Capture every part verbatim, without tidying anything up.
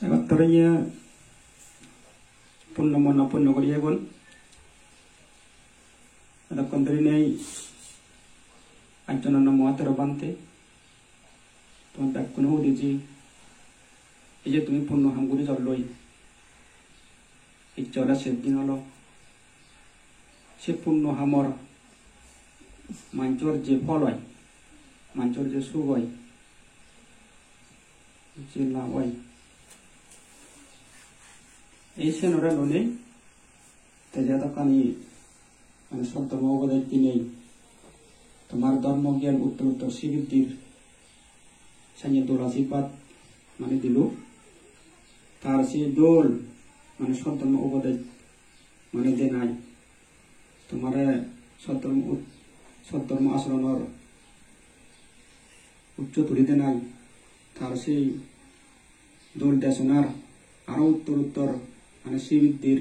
Egottore iye punno mona punno guri egon. Edokkon dhuri nei ajjononno mohatero bhante. Tumi bekkuno udiji, ei je tumi punno ham guri jolloi, icche ore ser din olo. Se punno hamor manjor je phol oi, manjor je suk oi, je lab oi, ei senore lonei te je dokkani mane sot dhormo upodesh dinei, tomar dhormo gyan uttor uttor sribiddhir sanye dol ashirbad mane dilo. Tar se dol mane sot dhormo upodesh mane denai, tomare sot dhormo ut-, sot dhormo achoronor uccho tuli denai, tar se dol desonar aro uttor uttor mane sribiddhir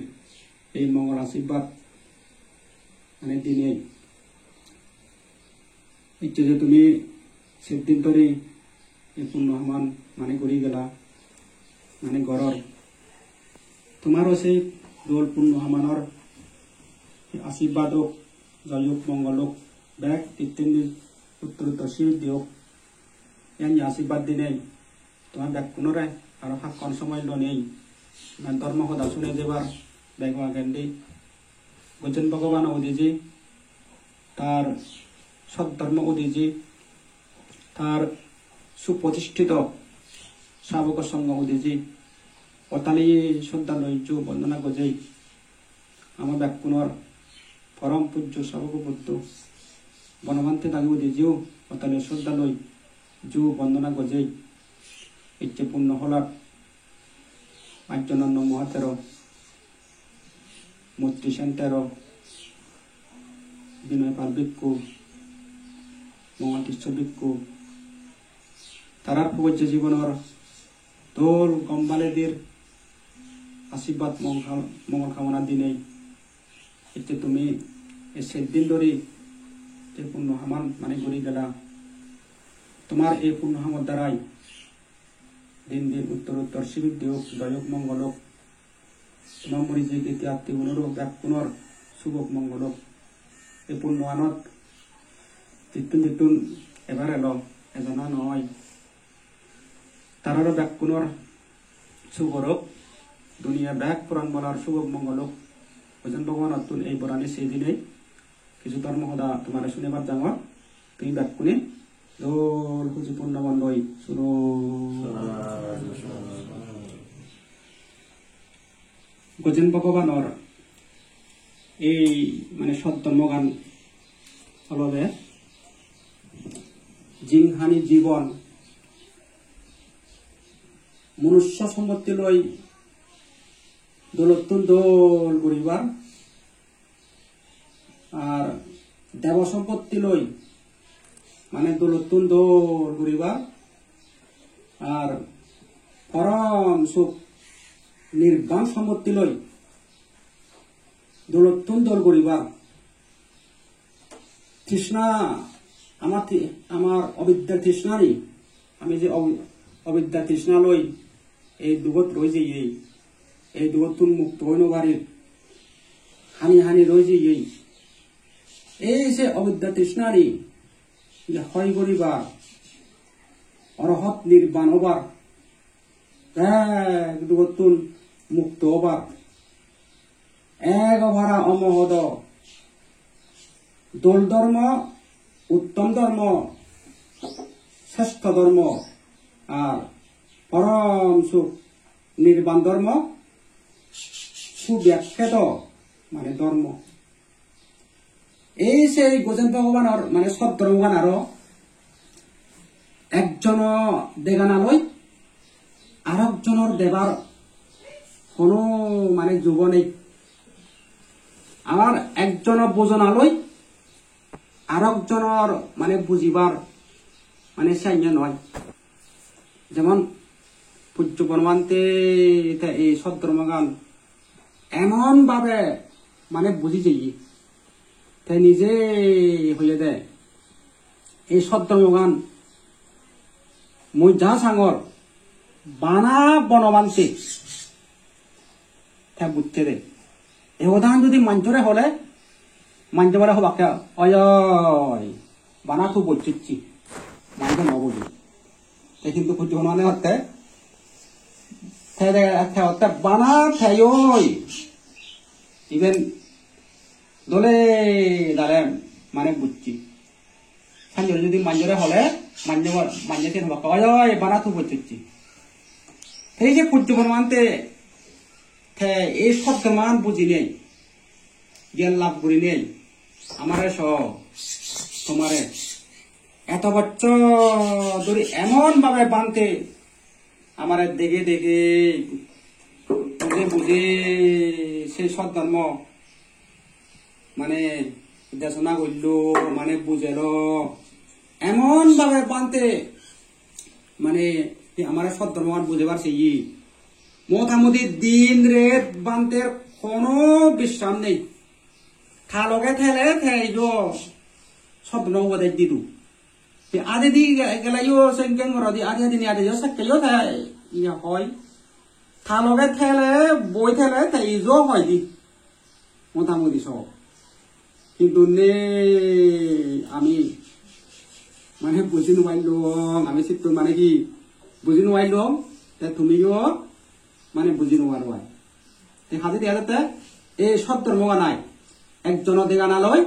ei mongol ashirbad mane dinei. Icche je tumi ser din dhuri ei punno haman mane guri gela, mane goror. Tomaro sei dol punno hamanor ashirbad ok, joy ok, mongol ok, bek tittendi uttor uttor sribiddhi ok. Iyan je ashirbad dinei, tomar bekkunore aro hakkon somoy lonei, na dhormo hoda sunei jebar bego agendi. Gojen Bhogobano udiji, tar sot dhormo udiji, tar suprotistito sabok songho udiji, otali sot dhormo iju bondona gojei. Ama bekkunor porom pujjo sabok Buddho Bonobhante dagi udijiyo otali sot dhormo iju bondona gojei. Icche punno holat ajjononno mohatero, Moitri Sen tero, Binoy Pal bhikkhu, Mongol Tissho bhikkhu, tarar pogojje jibonor dol gom baledir ashirbad mongol kam-, mongol kamona dinei, icche tumi ei ser din dhuri je punno haman mane guri gela, tomar ei punno hamor darai din din uttor uttor sribiddhi ok, joy ok, mongol ok. Tomar muri je giti attigunoro bekkunor suk ok, mongol ok. Ei punno anot jittun jittun ebar elo, ejana noi. Tararo bekkunor suk orok, duniya bek poran bolar suk ok, mongol ok. Gojen Bhogobanottun ei borani sei dinei kichu dhormo hoda tomare sunebar jangor. Tumi bekkune dol huji punno mon loi suno. Gojen Bhogobanor ei mane sot dhormogan olode jinghani jibon, manusso sompotti loi dolottun dol guribar, ar debo sompotti loi mane dolottun dol guribar, ar porom suk nirban sompotti loi dolottun dol guribar. Trishna, amar ti-, amar obidyar trishnani, ami je ob-, obidyar trishna loi ei dugot roi jeyei, ei dugottun mukto oi no parir, hani hani roi jeyei. Ei je obidyar trishnani je hoi guribar, orohot nirban obar, bek dugottun mukto obar. Ego para omohodo, dol dhormo, uttom dhormo, srestho dhormo, ar porom suk nirban dhormo, subyakketo mane dhormo. Ei sei Gojen Bhogobanor mane sot dhormogan aro ekjono dega na loi, arokjonor debar hono mane jugo nei. Abar ekjono bujona loi, arokjonor mane bujibar mane senya noi. Jemon Pujjo Bonobhante te ei sot dhormogan emon bhabe mane buji jeye. Te nije hoyede, ei sot dhormogan mui ja sangor, Bana Bonobhante te bujje de. E hodan jodi manjore hole, manje bole hobakke, "Oi, oi, bana tu bujjicchi." Manje no buje. Te hintu Pujjo Bonobhante hotte, te de, te hotte bana te oi. Iben dole dale mane bujje. Sanjore jodi manjore hole, manje bol-, manje siyen hobakke, "Oi, oi, bana tu bujjicchi." Ei je Pujjo Bonobhante te ei sot dhormogan bujinei, gyan lab gurinei, amare so, tomare eto bochchor dhori emon bhabe Bhante amare dege dege, buje buje sei sot dhormo mane desona gorillo, mane bujelo. Emon bhabe Bhante mane hi amare sot dhormogan bujebar seye. Motamoti din ret Bhanter hono bisram nei. Ta loge thele te ijo sot dhormo ubodej didu. Te adedi ge-, geleyo, se geng gorodi adi adi ni adeyo, sekkeyo te iye hoi. Ta loge thele, boi thele te ijo hoi di. Motamoti so. Hintu nei ami mane buji no pailung, ami sittun mane hi buji no pailung, te tumiyo mane buji no paro ai. Te hadi dega jatte ei sot dhormoganai ekjono dega na loi,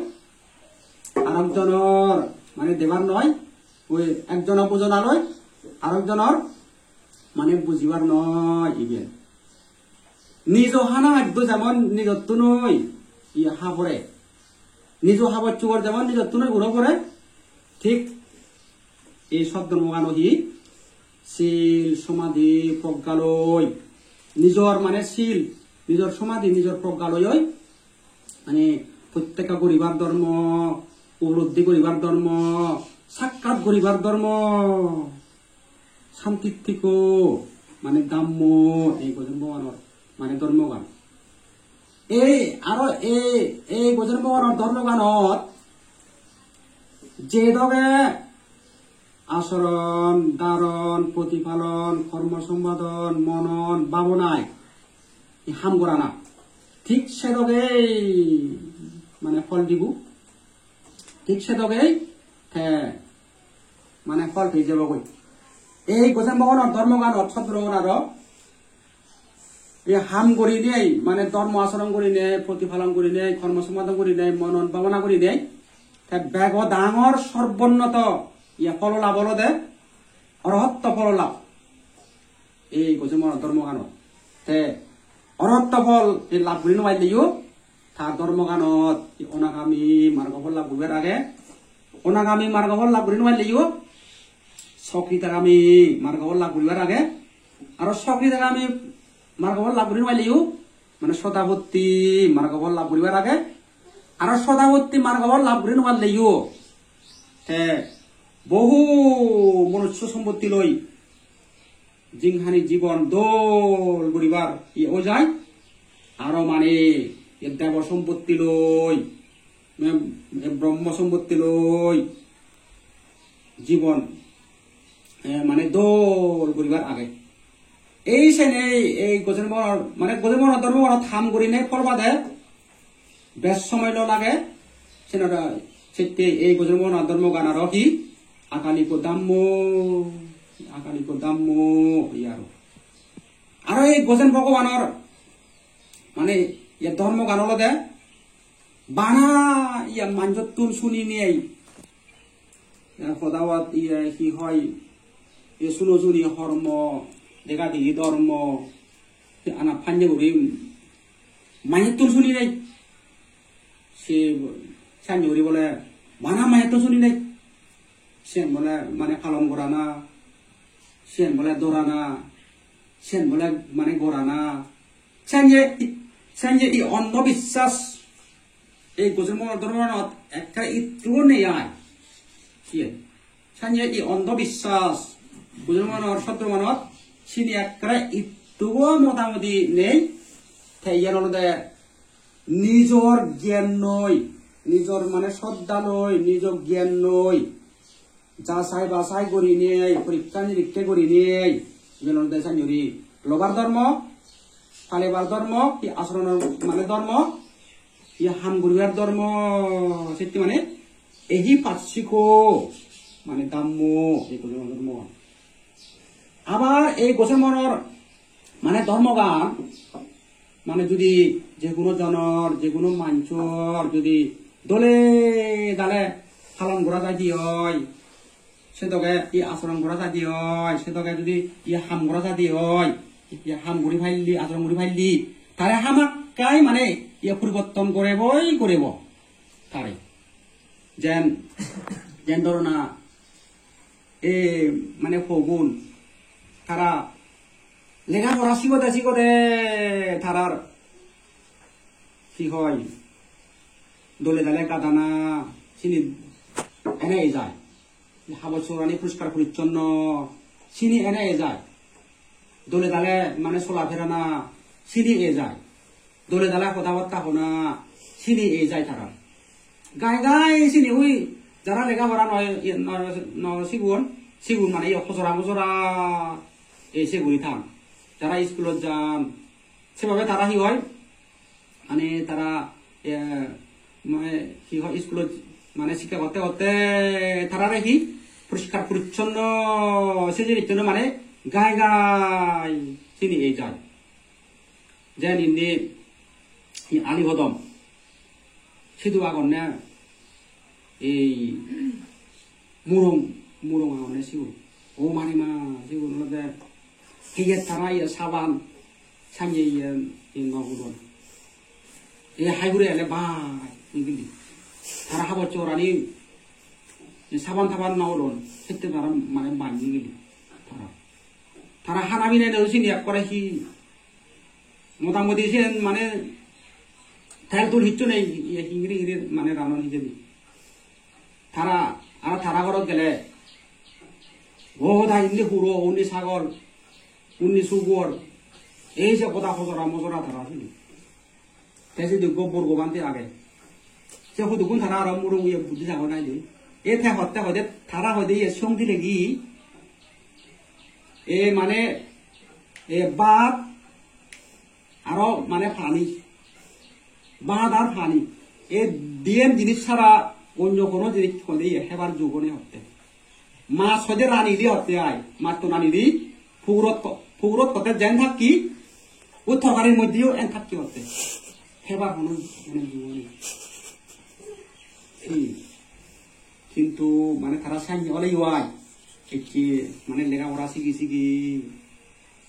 arekjonor mane debar noi, oi ekjono bujona loi, arekjonor mane bujibar noi iben. Nijo hana addo jemon nijottunoi iye ha pore, nijo habor subor jemon nijottunoi uro pore, thik ei sot dhormogano hi sil, somadhi, progga loi, nijor mane sil, nijor somadhi, nijor progga loi oi, mane prottekka guribar dhormo, upolobdhi guribar dhormo, sakkat guribar dhormo. Santittiko, mane dhammo, ei Gojen Bhogwanor mane dhormogan. Ei aro ei, ei Gojen Bhogwanor dhormoganot je doge asoron, dharon, protipalon, kormo sompadon, monon, bhabonai, ei ham gorana, thik se dogei mane phol dibo. Thik se dogei te mane phol pei jebogoi. Ei Gojen Bhogwanor dhormoganot sot dhormogan aro ei ham gurinei, mane dhormo asoron gurinei, protipalon gurinei, kormo sompadon gurinei, monon bhabona gurinei, te bego dangor sorbonnoto iye phol lab olode orohotto phol lab. Ei Gojen Bhogwanor dhormoganot. Te orohotto phol ei lab guri no pailleyo, ta dhormoganot ei onagami margo phol lab guribar age. Onagami margo phol lab guri no pailleyo, sokritagami margo phol lab guribar age. Aro sokritagami margo phol lab guri no pailleyo, mane sodapatti margo phol lab guribar age. Aro sodapatti margo phol lab guri no pailleyo, te bohu monusso sompotti loi jinghani jibon dol guribar iye oi jai. Aro mane iye debo sompotti loi, mane Brahma sompotti loi jibon, eh, mane dol guribar age. Ei senei ei Gojen Bhogwanor, mane Gojen Bhogwanor dhormoganot ham gurinei phol pade bej somoy no lage, senora sette ei Gojen Bhogwanor dhormogan aro hi akaliko dhammo, akaliko dhammo, iye aro. Aro ei Gojen Bhogwanor mane iye dhormogan olode bana iye manjottun suninei, iye hodawat iye hi hoi, iye suno suni hormo, dega degi dhormo, ana panye guri manjottun suninei. Se sanye guri bole bana manjottun suninei. Siyen bole mane palon gorana, siyen bole dorana, siyen bole mane gorana. Sanye, sanye ei ondho biswas ei Gojen Bhogwanor dhormoganot ekkere ittuo nei ai. Siyen. Sanye ei ondho biswas Gojen Bhogwanor sot dhormoganot sini ekkere ittuo motamoti nei. Te iyan olode nijor gyan loi, nijor mane sroddha loi, nijor gyan loi, jachai bachai gurinei, porikka nirikka gurinei, Iben olode sanjori lobar dhormo, palebar dhormo, hi asoronor mane dhormo, hi ham guribar dhormo, setti mane ehi passiko mane dhammo, ei dhormo. Abar ei gosemonor mane dhormogan mane judi je hono jonor, je hono manjor judi dole dale palon gora jai de oi, se doge i asoron gora jai de oi, se doge judi i ham gora jai de oi, i ham guri palle, asoron guri palle, tare hamakkai mane i poriborton gorebo, gorebo tare. Jen, jen dhoro na, e, mane pogun, tara lega pora sigode sigode tarar hi hoi, dole dale gadana sini ene ei jai. Habor sorani poriskar porichonno sini ene ei jai. Dole dale mane sola ferana sini ei jai. Dole dale hoda batta hona sini ei jai tara. Gai gai sini ui jara lega pora noi, no, no sigun, sigun mane iyo hojora mojora ei se guri than. Jara iskulot jan, sebabe tara hi hoi? Mane tara, eh, mane hi hoi, iskulot mane sikka gotte gotte tarare hi poriskar porichonno se jinissono mane gai gai sini ei jai. Jen indi hi ali hodom sidu agonne ei murung, murung agonne sigun. O mari ma, sigun olode hiye tara iye saban, sanye iye, iye no gudon. Iye hai guri ele bai, nigili. Tara habor chorani, iye saban taban no gudon. Sette tara mane bai nigili. Tara. Tara hana bine no sini ekkore hi. Motamoti siyen mane tel tul hissu nei, iye hingiri hingiri mane ranon hijeni. Tara, aro tara gorot gele, o da indi huro, undi sagol, undi sugor, ei je goda hojora mojora tara sini. Te sidi ekko borgo bhante age. Se hudukkun tara aro murung iye buddhi jago nai de. E te hotte hoide, tara hoide iye song dilegi, e mane, e bhat, aro mane pani, bhat ar pani, ei diyen jinis sara onyo hono jinis hoide iye hebar jug nei hotte. Mach hoide rani di hotte ai, matto rani di, pugurot ho-, pugurot hotte jen thakki, ui torkarir moddheyo en thakki hotte. Hebar hono mane jug nei. Hi? Hintu mane tara sanye oleyo ai, ecche mane lega pora sigi sigi,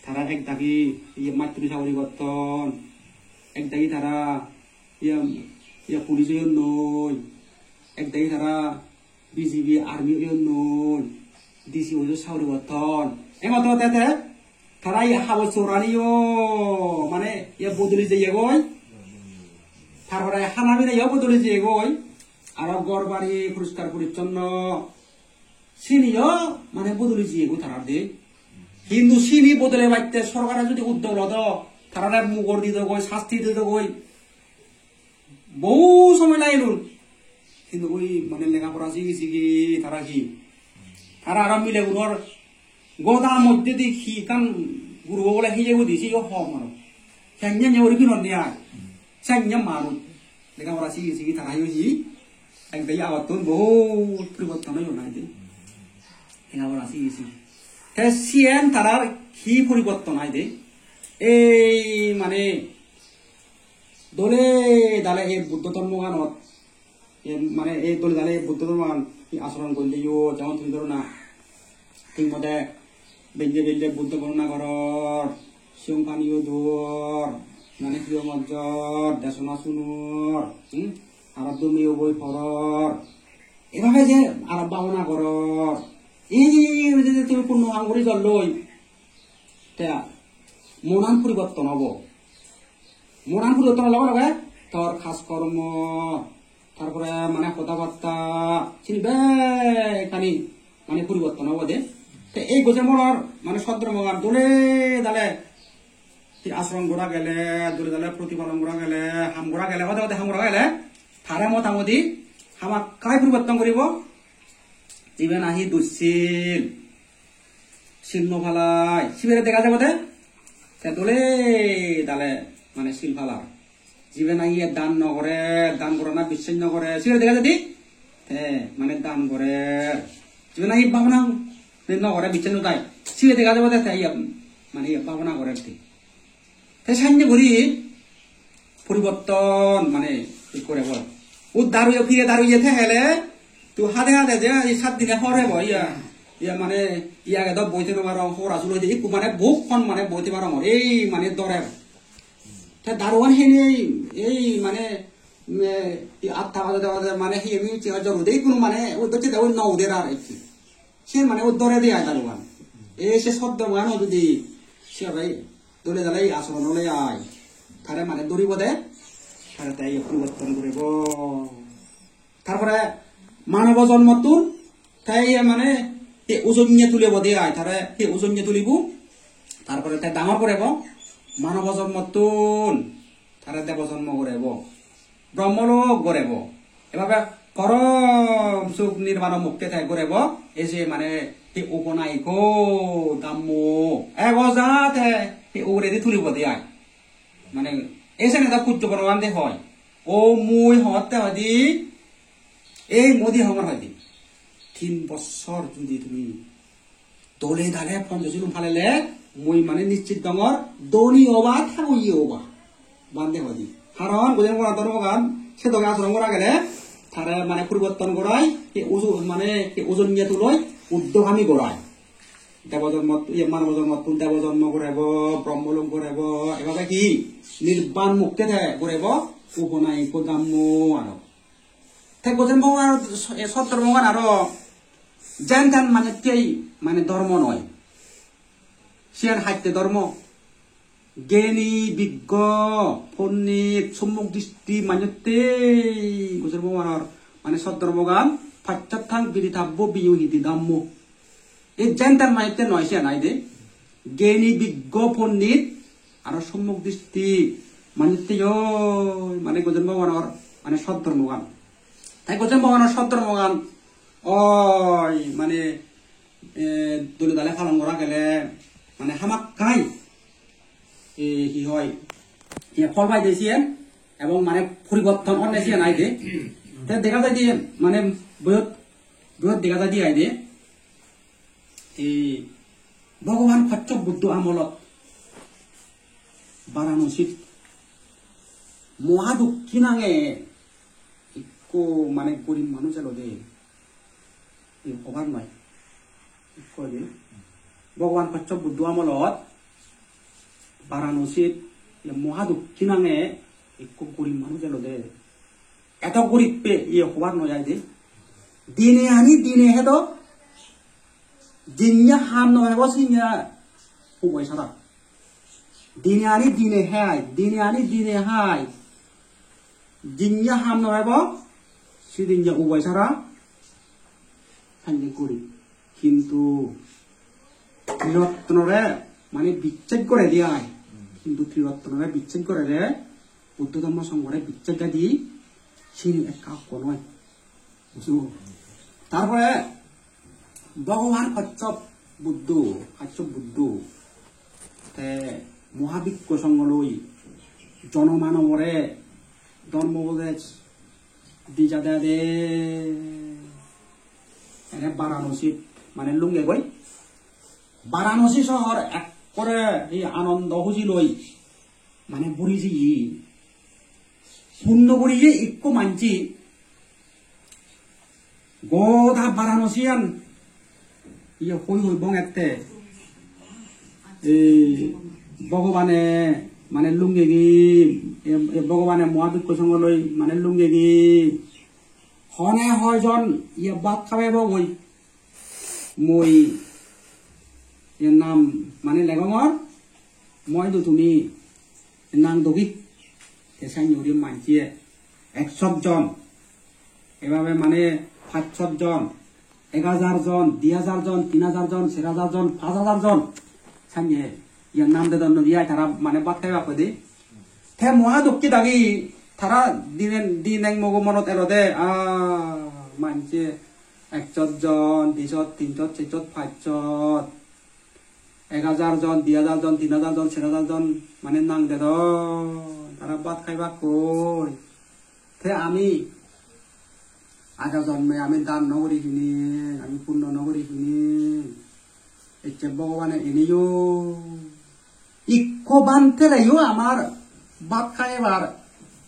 tara ek dagi iye masturi sagori gotton, ek dagi tara iye, iye police oyonnoi, ek dagi tara B G B army oyonnoi, D C office-ot sagori gotton. Engot te te tara iye habor soraniyo mane iye bodoli jeyegoi, tar pore hana binayo bodoli jeyegoi, aro ghor bari poriskar porichonno siniyo mane bodoli jiyegoi tarar de. Hintu sini bodole batte sorkare judi uddog lo do, tarare mugor didogoi, sasti didogoi, bohu somoy lagilun. Hintu ui mane lega pora sigi sigi tara hi? Tara aro milegunor goda moddedi hi ekkan guro bole hijebo di, siyo hom aro. Senne ne uri pinonne ai. Senne manuj. Lega pora sigi sigi tara yo hi? Ek dagi agottun bohut poriborton oyon ai de. Lega pora sigi sigi. Te siyen tarar hi poriborton ai de? Ei mane dole dale ei Buddho dhormoganot, ei mane ei dole dale ei Buddho dhormogan hi asoron golle yo, jemon tumi dhoro na, thik mote belle belle Buddho bornona goror, siyong paniyo dor, mane piyo mojjor, desona sunor, hmm? Aro dhormiyo boi poror. Ebabe je aro bhabona goror. Ei je tumi punno ham guri jolloi, te monan poriborton obo. Monan poriborton olo loge loge tor kaj kormo, tar pore mane hoda batta, sini bekkani mane poriborton obo de. Te ei goje monor mane sodromogan dole dale, hi asoron gora gele, dole dale protipalon gora gele, ham gora gele, hode hode ham gora gele, tare motamoti hamakkai poriborton guribo. Iben ahi dussil. sil no palai, sibere dega jabo de. Te dole dale mane sil palar. Jibe nahi dan no gore, dan gorana bicchej no gore, sibere dega jade te mane dan gorer. Jibe nahi bhabona no gore, bicchej no tai, sibe dega jabo de te iye mane iye bhabona gorer te. Te senne guri poriborton mane ikko rebo. O daruye, pire daruye te hele, tu hade hade je ei sat dine hor hebo, iya, iya mane, iya age do boite no parong, hora sul oide, ikko mane bok hon mane boite parongor, ei mane dorer. Te daruan hene ei mane, me, ei atta baje de baje mane hiye mi chi jor ude, ikko mane o docche de o no uder ar ikko. Se mane o dore de ai daruan. E se soddomogan o judi se bai dole dale ei asoron ole ai, tare mane doribo de, tare te iye poriborton guribo. Tarpore manobo jonmottun te iye mane he ojonye tulebo de ai, tare he ojonye tulibo. Tarpore te dangor guribo, manobo jonmottun tare debo jonmo guribo, Brahmolok guribo. Ebabe porom suk nirbano mukke te guribo. Ei je mane he upanayiko dhammo, ego ja te he uguredi tulibo de ai. Mane ei jene da pujjo borogan de hoi. O mui hotte hoide, ei modi hongor hoide. Tin bossor judi tumi dole dale Ponchosilun palele, mui mane nischit dongor, dhoni oba, thagoye oba. Bhante hoide. Karon gojen gora dhormogan, se doge asoron gora gele, tare mane poriborton gorai, he uju-, mane he ojonye tuloi, urdhogami gorai. Debo jonmot, iye, manob jonmottun debo jonmo gorebo, Brahmolok gorebo, ebabe hi? Nirban mukke te gorebo, upanayiko dhammo aro. Te gojen Bhogoban, e, sot dhormogan aro jen ten manuttei mane dhormo noi. Siyan hatte dhormo. Gyani, biggo, pondit, sommok dristi manuttei gojen Bhogobanor mane sot dhormogan, paccattang veditabbo viññūhīti dhammo. Ei jen ten manuttei noi siyan ai de. Gyani, biggo, pondit, aro sommok dristi manuttei oi, mane gojen Bhogobanor mane sot dhormogan. Te gojen Bhogobanor sot dhormogan oi, mane, e, dole dale palon gora gele, mane hamakkai, e, hi hoi, e, phol pai de siyen, ebong mane poriborton onne siyen ai de. Te dega jai de, mane boyot, boyot dega jai de ai de. E, Bhogoban Kashyap Buddho amolot Varanasit Mohadukki nange ikko mane gorib manuj elo de. Ei hobar noi. Ikko de. Bhogoban Kashyap Buddho amolot Varanasit, iye, Mohadukki nange ikko gorib manuj elo de. Eto goribe iye hobar noi ai de. Dine ani dine hedo, jinne ham no hebo sinne uboi sara. Dine ani dine hai, dine ani dine hai. Jinne ham no hebo, sidinne uboi sara. Sanne gori. Hintu Triratnore mane bicchej gore de ai. Hintu Triratnore bicchej gore de, Buddho Dhammo Songhore bicchej gadi, sini ekka okko noi. Bujo? Tarpore Bhogoban Kashyap Buddho, Kashyap Buddho, te Mohabikku Songho loi jonomanobore dhormo upodes di jade de, ene Varanasit mane lunge goi. Varanasi sohor ekkore ei anondo huji loi mane buri jiye. Punno guriye ikko manji goda Varanasiyan iye hoi hoi bongette. Ei Bhogobane mane lungegi, e, e Bhogobane Mohabikku Songho loi mane lungegi. Hone hoijon iye bhat habebo goi. Mui iye nam mane legongor, moi do tumi nang dogi. Te sanne guri manjiye ekshot jon, ebabe mane pachshot jon, ek hajar jon, di hajar jon, tin hajar jon, ser hajar jon, pach hajar jon. Sanne iyan nam dedon noi ai, tara mane bhat heba hoide. Te Mohadukki dagi tara dinen, dinen mogo monot elode, ah, manje ekshot jon, dishot, tinshot, sershot, pachshot. ek hajar jon, di hajar jon, tin hajar jon, ser hajar jon mane nang dedon, tara bhat khaibakkoi. Te ami ago jonme ami dan no guri hini, ami punno no guri hini, ecche Bhogobane eneyo ikko bhantereyo amar bhat khaibar,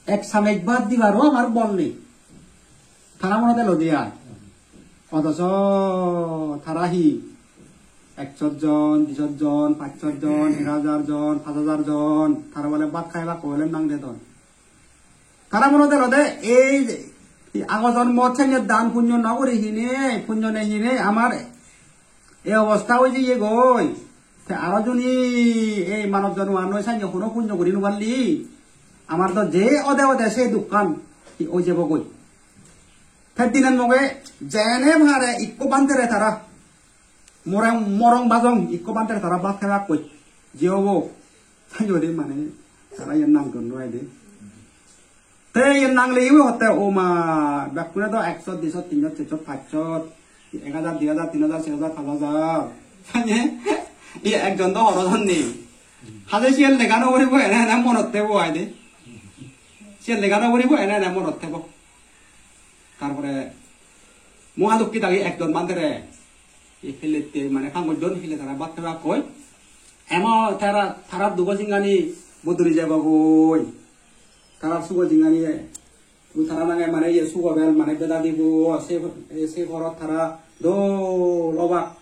ek samej bhat dibaro amar bol nei. Tara monot elode ai. Othoso tara hi ekshot jon, dishot jon, pachshot jon, ek hajar jon, pach hajar jon, tara bole bhat khaibakkoi bole nang dedon. Tara monot elode ei ago jonmot senne dan punyo no guri hine, punyo nei hine amar ei obosta oi jeyegoi. Te aro juni ei manob jonmo annoi senne hono punyo guri no parli, amar do je ode ode se dukkan hi oi jebogoi. Te dinen moge jene pare ikko bhantere tara morong, morong bajong, ikko bhantere tara bhat khaibakkoi. Je obo, sai guri mane tara iyan nang don noi de. Te iyan nang legi hotte, o ma, bekkune do ekshot, dishot, tinshot, sershot, pachshot, ek hajar, di hajar, tin hajar, ser hajar, pach hajar. Mane, iye ekjon do horo don nei. Haje siyan lega no puribo, ene ene monot thebo ai de. Siyan lega no puribo, ene ene monot thebo. Tar pore Mohadukki dagi ekjon bhantere, ei helette mane pangojjon helle tara bhat khaibakkoi. Emo tara, tara dugo jinghani bodoli jebogoi. Tara sugo jinghani, tara nange mane iye sugo bel mane beda dibo, se, se porot tara dol obak.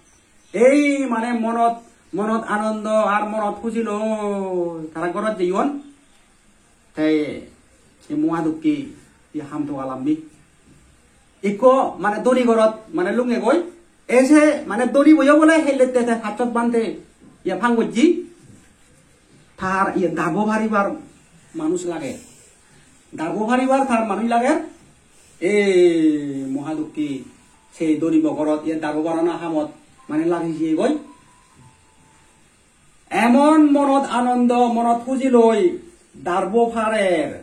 Ei mane monot, monot anondo ar monot huji loi tara gorot jeyon. Te ei Mohadukki ei ham togalammi. Ikko mane dhoni gorot mane lungegoi. Ei se mane dhoni boyo bole hellette te pachshot bhante iye pangojji. Tar iye darbo paribar manuj lage. Darbo paribar tar manuj lage. Ei Mohadukki sei dhoni bo gorot iye darbo parana hamot mane lagi jiyegoi. Emon monot anondo, monot huji loi darbo parer,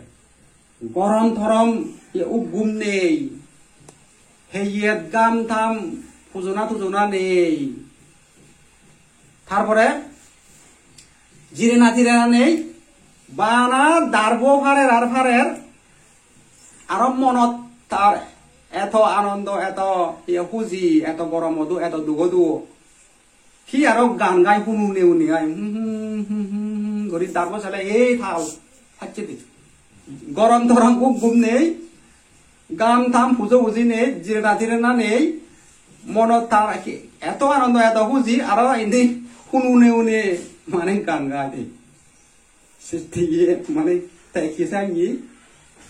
gorom torom ye uggum nei, heyet gam tham pujona tujona nei. Tar pore jirena tirena nei, bana darbo parer ar parer, aro monot tar eto anondo, eto ye huji, eto goromodu, eto dugodu. Hi aro gan gai hunune une ai, hum, hum, hum, hum, hum guri darbo sele ei tal pacche de. Gorom torom uggum nei, gam tham pujo puji nei, jirena tirena nei, monot tar ki-, eto anondo, eto huji, aro indi hunune une mane gan gai de. Sisti ye, mane, te ki sangi,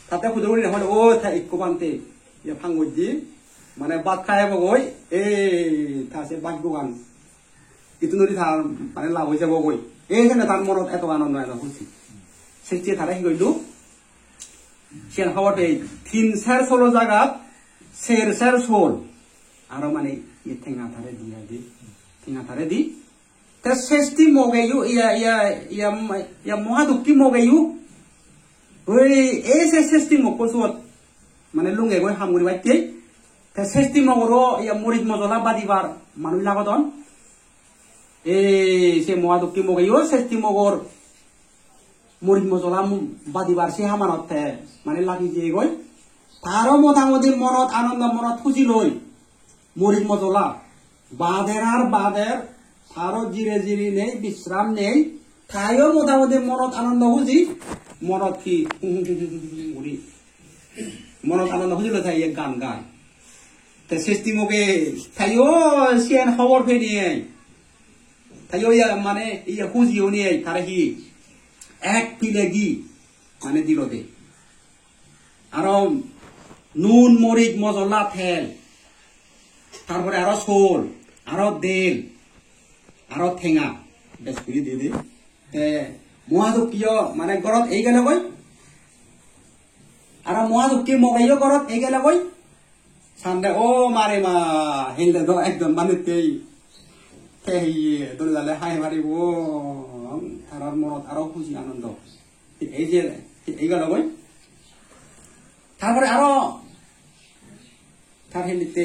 tate hudu guri hole, o, te ikko bhante, ye pangojji, mane, bhat khai ebo goi, e, ta se bhat bogan. Itu nuri tar, mane, lab oi jabo goi. E, sene tar monot eto anondo, eto huji. Sisti tare hi goillu? Siyan hobor pei, tin ser solo jagat, ser ser sol. Aro mane, ye tenga tare di, adi. Tenga tare di. Te sesti mogeyo, iya, iya, iya, iya Mohadukki mogeyo. Oi, ei se sesti mokko suot, mane lungegoi ham guribatte. Te sesti mogoro iya morij mojola badibar manuj lagodon. Ei se Mohadukki mogeyo sesti mogor morij mojola mu-, badibar se hamanot te mane lagi jeyegoi. Taro motamoti monot anondo, monot huji loi. Morij mojola bader ar bader, taro jire jiri nei, bisram nei, tayo motamoti monot anondo huji, monot hi guri, monot anondo huji loi tai iye gan gai. Te sesti moge tayo siyen hobor peinei, tayo iye mane iye huji onei tare hi ek pilegi mane dilode. Aro nun, morij, mojola, tel, tar pore aro sol, aro del, aro tenga, bej guri di di. Te Mohadukkiyo mane gorot ei gelogoi, aro Mohadukki mogeyo gorot ei gelogoi. Sande, o mare ma, hille do ekjon manuj nei. Te hiye, dole dale hai paribo, tarar monot aro huji anondo. Ei je, ei gelogoi. Tar pore aro tar hillette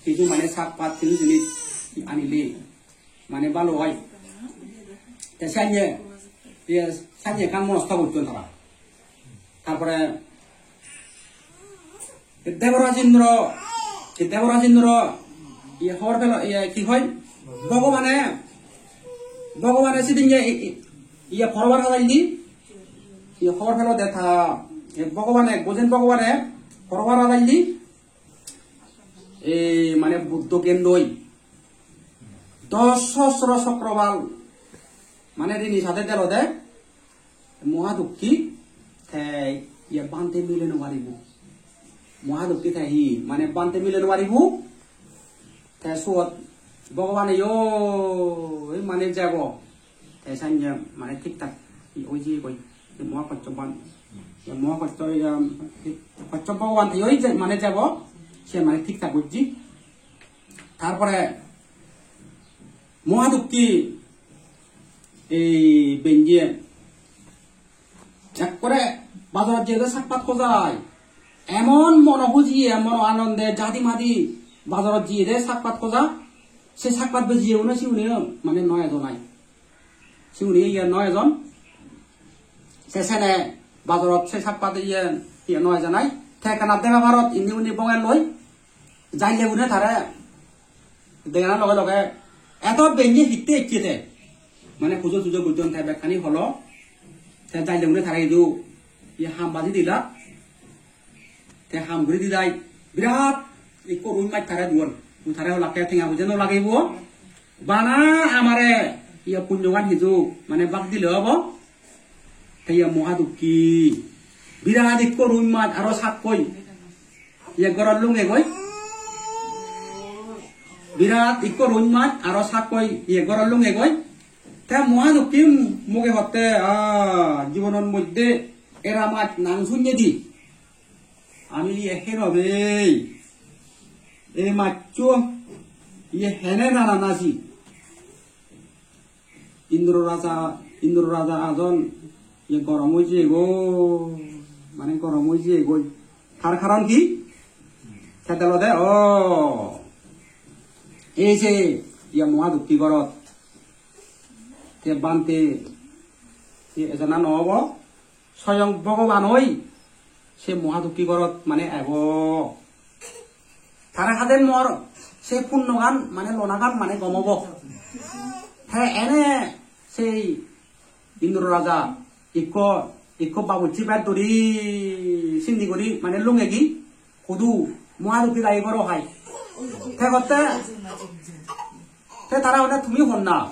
hissu mane sak pat jinis jinis anile mane bhalo oi. Te sanye, iye, sanye ekkan monosto gocchon tara. Tarpore Deboraj Indro, se Deboraj Indro, iye, hobor pelo, iye, hi hoi? Bhogobane, Bhogobane sidinne i-, i-, iye, porobar hadailli, iye, hobor pelo de ta, iye, Bhogobane, Gojen Bhogobane porobar hadailli, ei, mane, Buddho gyan loi, dos sahasro chokropal, mane, rini sade delo de, Mohadukki te iye bhante mile no paribo. Mohadukki te hi, mane, bhante mile no paribo. Te suot Bhogobane yo, ei, mane, jebo. Te sanye, mane, thik thak oi jiyegoi. Ei Mohakoshyap bhan-, ei Mohakoshyap, ei, um, Koshyap Bhogoban te oi je, mane, jebo. Se, mane, thik thak gojji. Tarpore Mohadukki ei benjiye ekkore bazarot jiyede sakpat hojai. Emon mono hujiye, mono anonde, jadi madi bazarot jiyede sakpat hoja. Se sakpat bejiye une siune mane noi ejon ai. Siune iye noi ejon. Se sene bazarot se sakpat iye, iye noi ejon ai. Te ekkana dega parot indi undi bonge loi. Jaile une tare degana loge loge eto benye hitte ecche te. Mane pujo tujo gojjon te bekkani holo. Te jaile une tare idu iye ham baji dila. Te ham guri didai birat ikko run maj tare duon. Tare holakke tenga poije no lagibo. Bana amare iye punyogan hiju mane bak dile obo. Te iye Mohadukki birat ikko run maj aro sakkoi iye gorot lungegoi. Birat ikko run maj aro sakkoi iye gorot lungegoi. Te Mohadukki muge hotte, ah, jibonor moddhe era maj nang sunnedi ami iye henobei. Ei majcho iye hene nana nasi. Indro raja, Indro raja ajon, iye gorom oi jeyegoi, mane gorom oi jeyegoi. Tar karon hi? Te olode, o, ei je, iye Mohadukki gorot. Te bhante, te ejana no obo. Soyong Bhogoban oi se Mohadukki gorot mane ebo. Tara hade mor se punnogan mane lonagan mane gom obo. Te ene sei Indro raja ikko, ikko babucchi bek duri sindi guri mane lungegi hudu Mohadukki dagi goro hai. Te hotte, te tara hode tumi honna.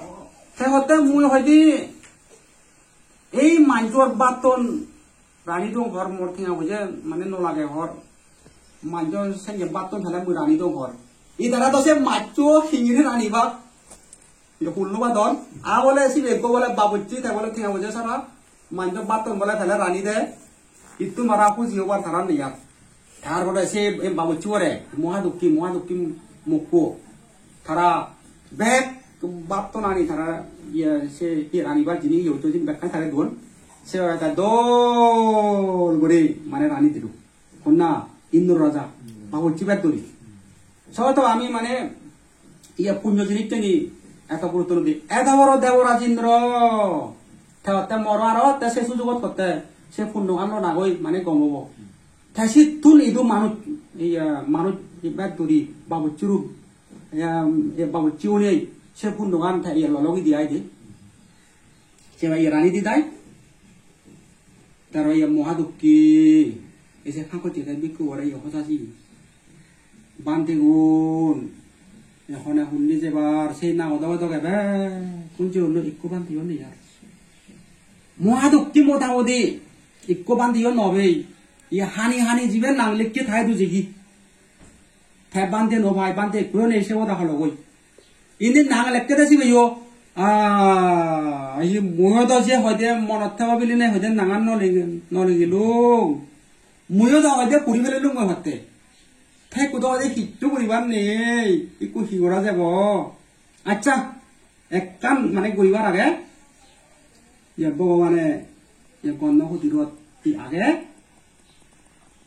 Te hotte mui hoide ei manjor batton rani dong hor, mor tenga poije mane no lage hor. Manjor senge batton pele mui rani dong hor. Idara do se majcho hingiri rani bak. Ye hullo badon. A bole sibe ekko bole babucchi te bole tenga poije sara. Manjor batton bole pele rani de. Ittu mara huji obar tara nei ar. Tar pore se, e, babucchi ore, Mohadukki, Mohadukki mukko. Tara bek battonani tara, iye, se, iye, ranibar jinis, iye, hoito jinis bekkan tare duon. Se ore ta dol guri, mane, rani didu. Honna, Indro raja, babucchi bek duri. So to ami, mane, iye, punyo jinitteni eto gurutto no di. Eto boro Deboraj Indro. Te hotte moro aro te se sujugot hotte se punnogan lona goi mane gom obo. Te sittun idu manuj, iye, manuj ibet duri babucchi rup, iye, iye babucchi unei se punnogan te iye lologidi ai de. Se iye rani didai. Te aro iye Mohadukki, ei se pankocche te bhikkhu bore iye hoja jiye. Bhantegun, ei hone hundi jebar, sei nago doge doge bekkun jeyonnoi, ikko bhanteyo nei ar. Mohadukki motamoti ikko bhanteyo no pei. Iye hani hani jibe nang lekke tai dujegi. Te bhante no pai, bhante ekkuyo nei, se hoda hologoi. Indi nang lekkede sibeyo. Ah, ei muiyo do je hoide monot thebo biline hoide nangan no legi-, no legilung. Muiyo do hoide puri pelelung goi hotte. Te ekku do hoide hissu guribar nei. Ikku hi gora jebo? Accha, ekkan mane guribar age. Ye Bhogobane ye Gondo Kutirot hi age?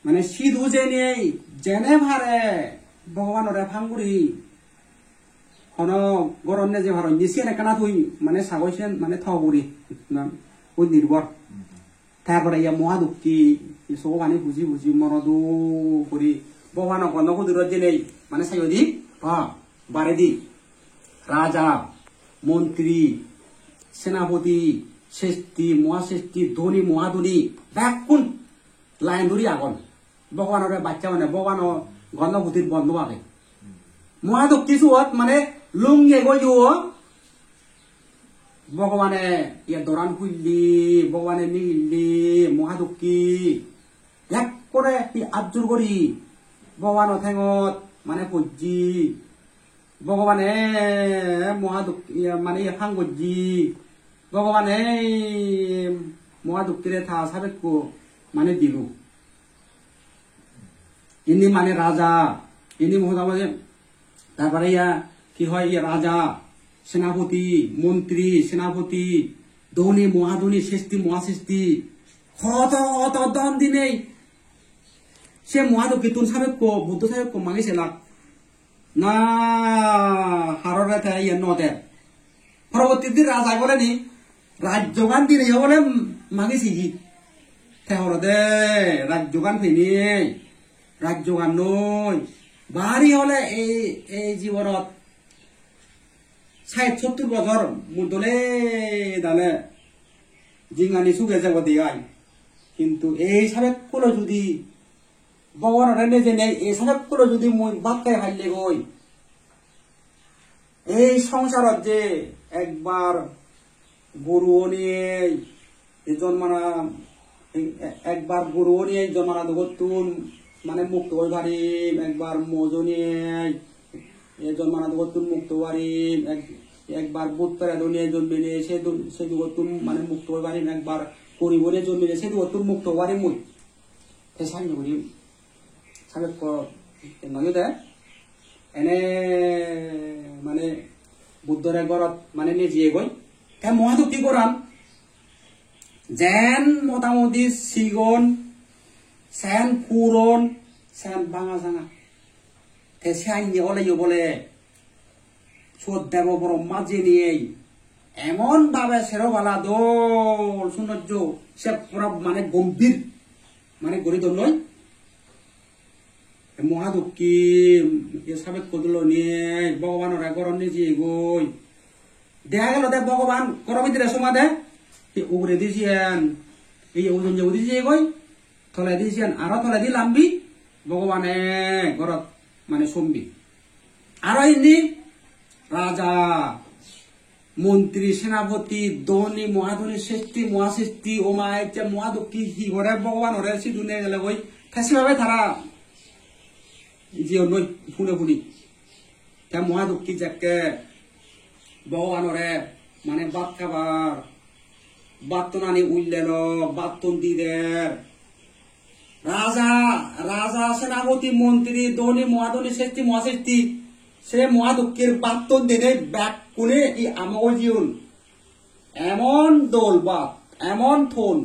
Mane sidu jenei jene pare Bhogobanore pang guri hono goron neje paron ni, siyen ekkana tui mane sagoi, siyen mane to guri, na, oi nirbhor. Tar pore iya Mohadukki, sogo pani puji puji morodu guri Bhogobano gondo hudirot jenei mane sayodi, ba, baredi raja, montri, senapoti, sesti, mohasesti, dhoni, mohadhoni, bekkun line dhuri agon. Bhogobanore bacche mane, Bhogobano gondo hudir bondo age. Mohadukki suot mane lunge goyo. Bhogobane ye doran hulli, Bhogobane nigilli, Mohadukki ekkore hi atjur guri Bhogobano thengot mane pojji. Bhogobane Mohaduk-, ye mane ye hang gojji. Bhogobane Mohadukkire ta sabekko mane dilu. Indi mane raja, indi mohoda mane, tarpore iya hi hoi, iya raja, senapoti, montri, senapoti, dhoni, mohadhoni, sesti, mohasesti, hoto hoto dhon dinei se Mohadukkittun sabekko, Buddho sabekko magi selak. Na harore te iye no der. Porobotti din raja bole ni, rajyogan dinei bole magi siji. Te horode rajyogan penei, rajyogan noi. Bari hole ei, ei jibonot sait sottur bojor mui dole dale jingani suge jebode ai. Kintu ei sabekkulo judi Bhogobanore nejenei ei sabekkulo judi mui bhat khai palle goi, ei songsarot je ekbar guru onei ei jonmana, e-, e-, ekbar guru onei ei jonmana dugottun mane mukto oi parim, ekbar moj onei ei jonmana dugottun mukto oi parim, ek-, ekbar bhut peret onei jonmene se du-, se dugottun mane mukto oi parim, ekbar gurib onei jonmene se dugottun mukto oi parim mui. Te sanne guri sabekko noyo de. Ene mane Buddhore gorot mane nejiyegoi. Te Mohadukki goran jen motamoti sigon, sen puron, sen banga sanga. Te se anye oleyo bole suot Debo Brahma jenei emon bhabe sero pala dol sunojjo, se pura mane gombhir mane guri donnoi. Te Mohadukki ye sabekko duloni Bhogobanore gorot nejiyegoi. Dega gelo de Bhogoban goro bidire somade, te uguredi siyen, ei ujonye udi jiyegoi, toledi siyen aro toledi lambi, Bhogobane gorot mane sombi. Aro indi raja, montri, senapoti, dhoni, mohadhoni, sesti, mohasesti, oma ecche, Mohadukki hi gore Bhogobanore sidu negelegoi, te sebabe tara jiyonnoi pune puni. Te Mohadukki jekke Bhogobanore mane bhat habar, bhattonani ullelo, bhatton dider. Raja, raja, senapoti, montri, dhoni, mohadhoni, sesti, mohasesti, se Mohadukkir bhatton denei bekkune hi amok oi jeyon. Emon dol bhat, emon thon.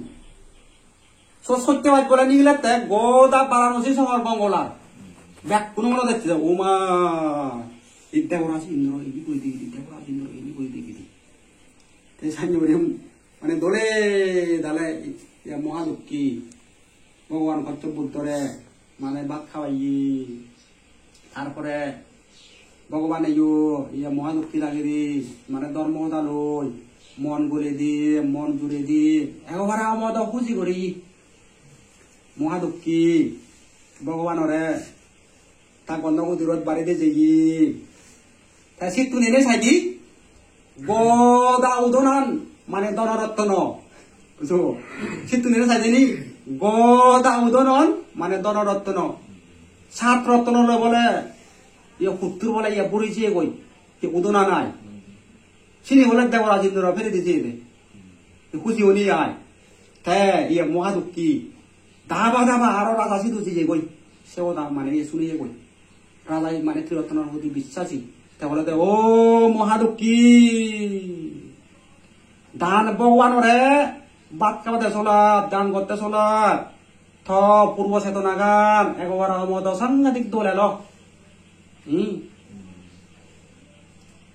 So sotte baj bole nigilette goda Varanasi sohor bongolar. Bekkune mone decche, "Oma, ei Deboraj Indro ini guri degidi, Deboraj Indro ini guri degidi." Te sanne guri mane dole dale iya Mohadukki Bhogoban Kossop Buddhore mane bhat habaye. Tar pore Bhogobane yo iya Mohadukki dagedi mane dhormo hoda loi mon guredi, mon juredi, ekobare omodo huji guri Mohadukki Bhogobanore ta gondo hudirot baredi jeye. Te sittun ene saidi goda udonan mane dhono rottono. Bujo? Sittun ene saidi ni goda udonan mane dhono rottono. Sat rottono loi bole, ye huttur bole, ye buri jiyegoi, ye udona nai. Sini bole Deboraj Indro pheredi jeyede. Te huji oni ai. Te iye Mohadukki. Daba daba aro raja sidu jeyegoi. Se hoda mane iye suneyegoi. Raja mane Tirottonor hudi bissaji. Te bole de, "O Mohadukki. Dan Bhogobanore bhat habade solat, dan gotte solat. To purbo chetonagan ekobare omodo sangadik dol elo." Hmm.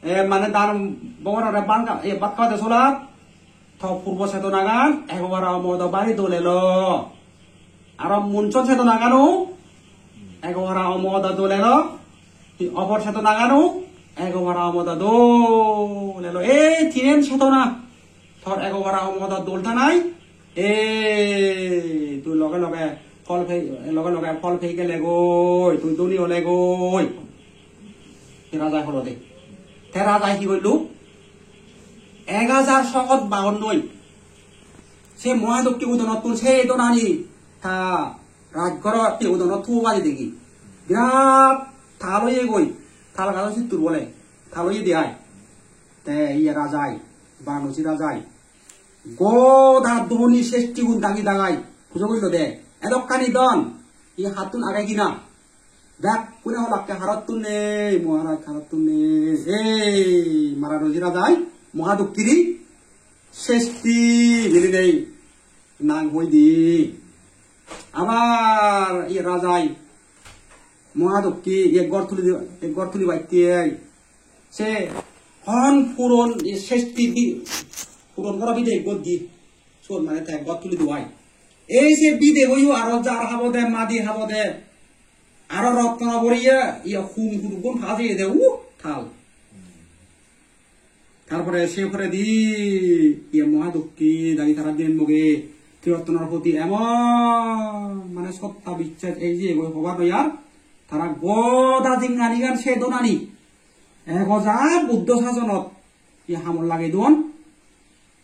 E mane dan Bhogobanore ban ka-, e bhat hobade solat, to purbo chedonagan egobara omodo bari dol elo. Aro munchon chedonagano egobara omodo dol elo. Hi opor chedonagano egobara omodo dol elo. Ei tinen chedona tor egobara omodo dol thanai. Ei tui loge loge phol pei, loge loge phol pei gelegoi, tui dhoni olegoi. Te rajai holode. Te rajai hi goillo? Ek hajar sogot bagonnoi. Se Mohadukki udonottun se donani ta rajgorot te udonot thuo baje degi. Birat tal oye goi. Tal gajo sittur bole. Tal oye de ai. Te iye rajai, Baranosi rajai. Goda dhoni sestigun dagi dagai pujo gorillo de. Edokkani dhon, iye hattun age hina? Bekkune holakke, harottun nei, Maharaj, harottun nei. Ei, Baranosi rajai, Mohadukkiri sesti milinei nang hoi di. Abar iye rajai, Mohadukki, iye ghor tuli di-, iye ghor tuli batte. Se hon puron, iye sesti di, puron gora bide ekko di. Sot mane te ghor tuli duai. Ei se bide boyo aro jar habode, madi habode. Aro rottono boriye, iye hum hudugun pajeyede, uh, tal. Tar pore se poredi iye Mohadukki dagi tara diyen moge Tirottonor proti emon mane sotta bichchas ei je goi hobar noi ar. Tara goda jinghanigan se donani. Ego ja Buddho sasonot iye hamot lagei don.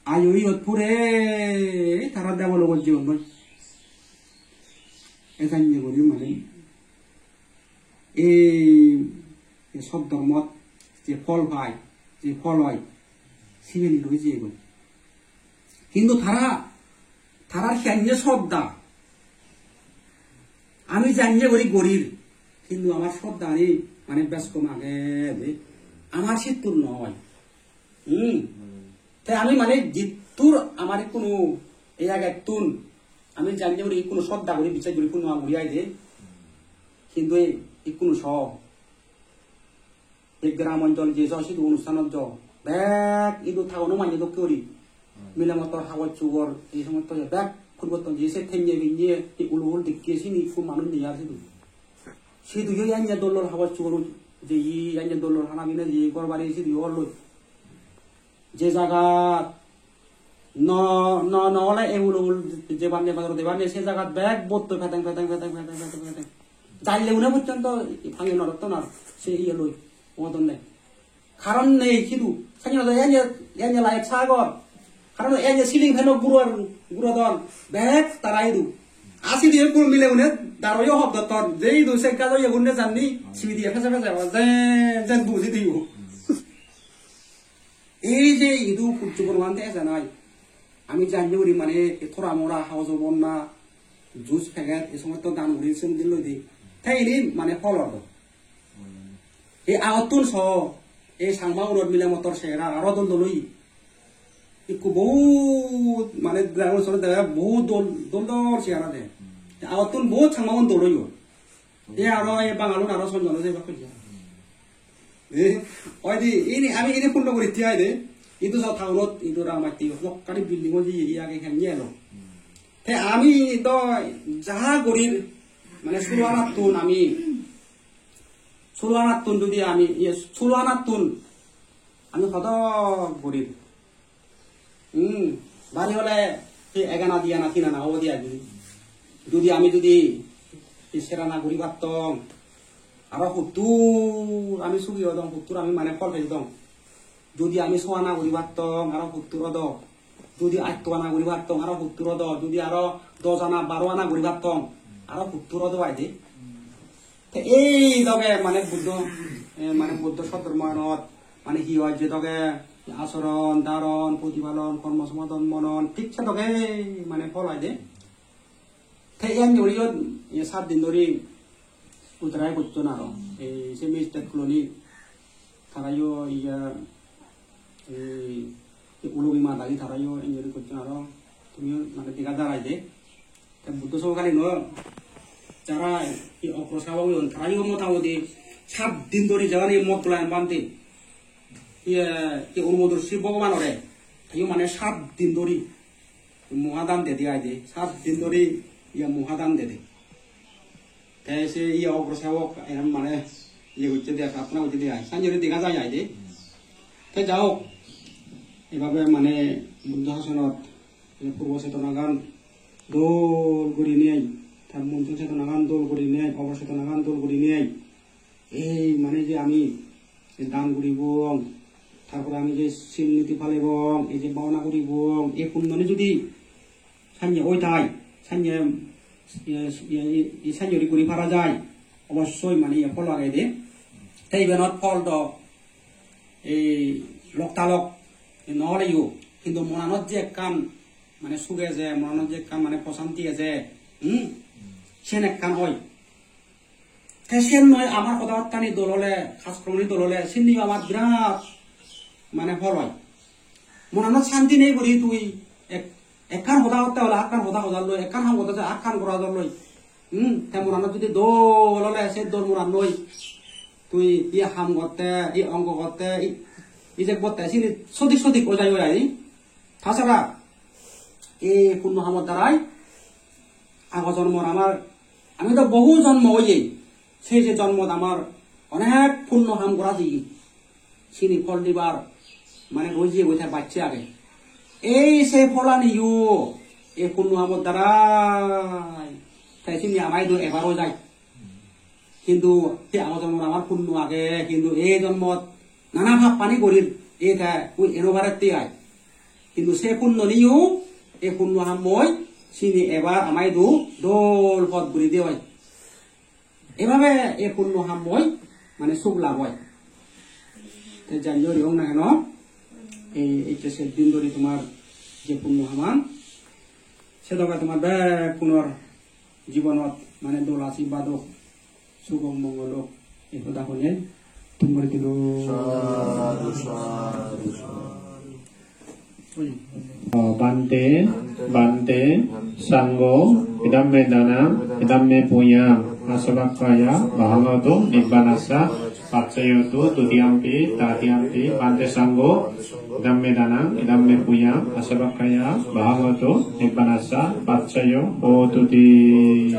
Ayo iyot pure tara debolo gojjeyon noi. Ejanye guri mane ei, ei sot dhormot je phol pai, je phol oi, sibeni loi jeyegoi. Hintu tara, tarar hiyanye sroddha, ami janye guri gorir, hintu amar sroddhani mane bej kom age de, amar sittur noi. Hmm. Te ami mane jittur amar ikkunu ei agettun ami janye guri ikkunu sroddha guri bichchas guri purno guri ai de. Hintu ei ikkunu so ei gram onchol je so sidu onusthanot jo bek idu thagono manye dokke guri. Mile motor haboj sugor ei somosto je bek puriborton je se thenye pinye ei ulo hul dikke sini ikku manuj nei ar sidu. Sidu yo anye dol dol haboj sugor je i anye dol dol hana bina je ghor bari sidu yo loi. Je jagat no, no, no ole ei ulo hul jebar nebar debar nei, se jagat bek botto pedeng, pedeng, pedeng. Jalle une porjonto bhangi norotton ar se iye loi, odonne. Karon nei sidu. Sanye ode anye, anye light sagor. Karon anye ceiling fan-o guror, gurodon. Bek tara idu. Asi diye kur mile une daro yo hobdo ton. Je idu se gajo ye gunne janni, sibi diye pese pese, jen, jen buji diyo. Ei je idu pujjo Bhogoban te ejanai. Ami janye guri mane ei thora mora haujo bonna, juice packet, ei somosto dan guri sen dilloi di. Te ini mane phol odo. Ei agottun so, ei Changma unor mile motor sehara aro dol dol oye. Ikku bohut mane driver sore dega bohut dol, dol dol sehara de. Ei agottun bohut Changma un dol oye. Te aro ei Bangalun aro sonjon oi jebak hoye. Eh, oi di, ini, ami ini punno guritte ai de. Idu so townot, idu Rangmatti, hokkani building oi jeye, age henne elo. Te ami do ja gurir, mane sulo anattun ami, sulo anattun judi ami, iye, sulo anattun ami hodok gurir. Hmm, bari ole hi egana diana tinana obo de ai. Judi ami judi hi serana guri pattong, aro huttur ami sugi odong, huttur ami mane phol pejodong. Judi ami soana guri pattong, aro huttur odo. Judi attoana guri pattong, aro huttur odo. Judi aro dos ana, baro ana guri pattong, aro huttur odo ai de. Te ei doge mane Buddho, eh, mane Buddho sodhormonot mane hi oi je doge asoron, daron, protipalon, kormo somadon, monon, thik se doge mane phol oi de. Te iyan guriyo, ye sat din dhori uttarai gocchon aro. Ei se Mister Colony tarayo iya, ei, ei Ulubi ma dagi tarayo injuri gocchon aro. Tumiyo mane dega jar ai de. Te Buddho somokalino jara ei okro sabok oyon, tarayo motamoti sat din dhori jagani mot dola bhante. Iye, iye Onumodorsri Bhogobanore, teyo mane sat din dhori muhadan dede aide, sat din dhori iye muhadan dede. Te se iye ogro sevok, em, mane iye gocche de, prarthona gocche de ai, sanjore dega jai aide. Te ja hok, ebabe mane Buddho sasonot purbo chetonagan dol gurinei, tar munchon chetonagan dol gurinei, obor chetonagan dol gurinei, ei mane je ami je dan guribong, tar pore ami je sil niti palebong, ei je bhabona guribong, ei punnoni judi sanye oi thai, sanye, iye, iye, iye, sanye guri guri para jai, obossoi mane iye phol agede. Te ibenot phol do ei lokta lok no oleyo, hintu monanot je ekkan mane suk eje, monanot je ekkan mane prosanti eje, hmm? Sen ekkan oi. Te sen noi amar hodabattani dol ole, hajkormoni dol ole, sen niyo amar birat mane phol oi. Monanot santi nei guri tui ek-, ekkan hoda hotte ole akkan hoda hodar loi, ekkan ham hotte ole akkan gora dor loi. Hmm, te monanot judi dol ole se dol monan loi tui iye ham gotte, iye ongo gotte, i-, ijek botte sini sodik sodik oi jai oi ai. Tasara ei punno hamor darai ago jonmor amar, ami do bohu jonmo oye, sei se jonmot amar onek punno ham gora jiye, sini phol dibar mane roi jiye goi te bacche age. Ei se pholaniyo ei punno hamor darai te sini amai do ebar oi jai. Hintu te ago jonmot amar punno age, hintu ei jonmot nana pappani gorir, ei te ui eno barette ai. Hintu se punnoniyo, ei punno hammoi, sini ebar amai do dol pot guri de oi. Ebabe ei punno hammoi, mane suk lab oi. Te jai jori hok na keno, ei, ei je set din dhori tomar je punno haman, se doge tomar bekkunor jibonot mane dol asirbad ok, suk ok, mongol ok, ei hoda honei thum guri dilo. Sadhu, sadhu, sadhu. Bhante, Bhante, Sangho, idam me danam, idam me punyam, asavakkhaya, bhavatu, nibbanassa, paccayo tu, dutiyampi, tatiyampi, Bhante Sangho, idam me danam, idam me punyam, asavakkhaya, bhavatu, nibbanassa, paccayo, hotuti.